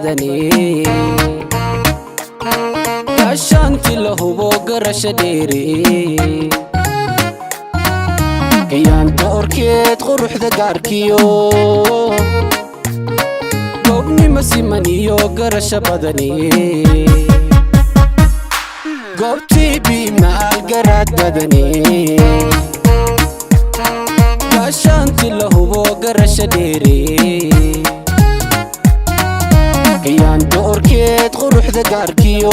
Badani gaashaanti la hubo, garasha dheeri, gayaanta orkeed, quruxda gaarkiyo, goobnimo siman iyo garasha badani, goobtii biimaal, garaad badani, gaashaanti la hubo, garasha dheeri, gayaanta orkeed, quruxda gaarkiyo,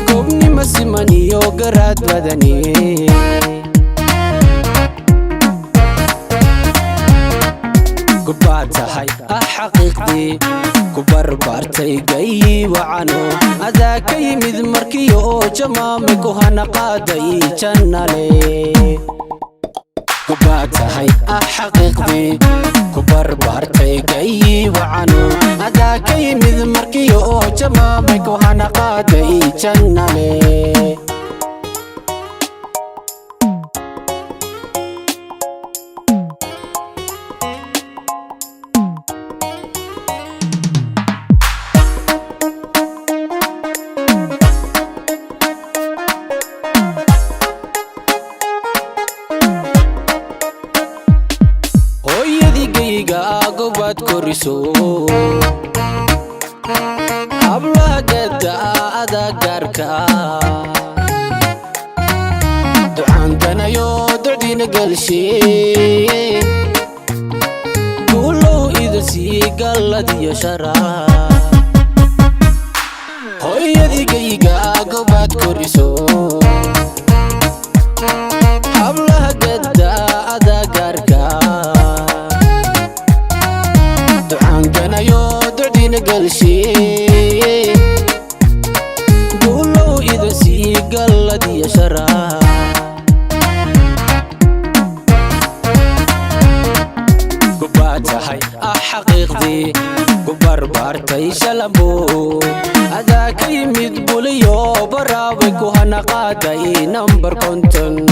goobnimo siman iyo garaad badani. Gubaad tahay ah xaqiiqdii, ku barbaartay gayi wacano, adaa ka yimid markiyo oo jamaame ku hana qaaday jannale. Gubaad tahay ah xaqiiqdii, ku barbaartay gayi wacano, adaa ka yimid markiyo oo jamaame ku hana qaaday jannale. Hooyadii gayga gobaad koriso, hablaha gada adaa gaarka, ducaantanayo docdiina galshe, guulow ida sii galladiyo shara. Hooyadii gayga gobaad koriso, hablaha gada adaa gaarka, ducaantanayo docdiina galshe, guulow ida sii galladiyo shara. Gubaad tahay ah xaqiiqdii, ku barbaartay shalambo, adaa ka yimid buliyo baraabay ku hana qaaday nambar 50.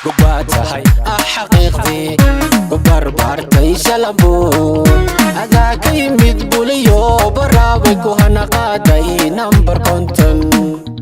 Gubaad tahay ah xaqiiqdii, ku barbaartay shalambo, adaa ka yimid buliyo baraabay ku hana qaaday nambar 50.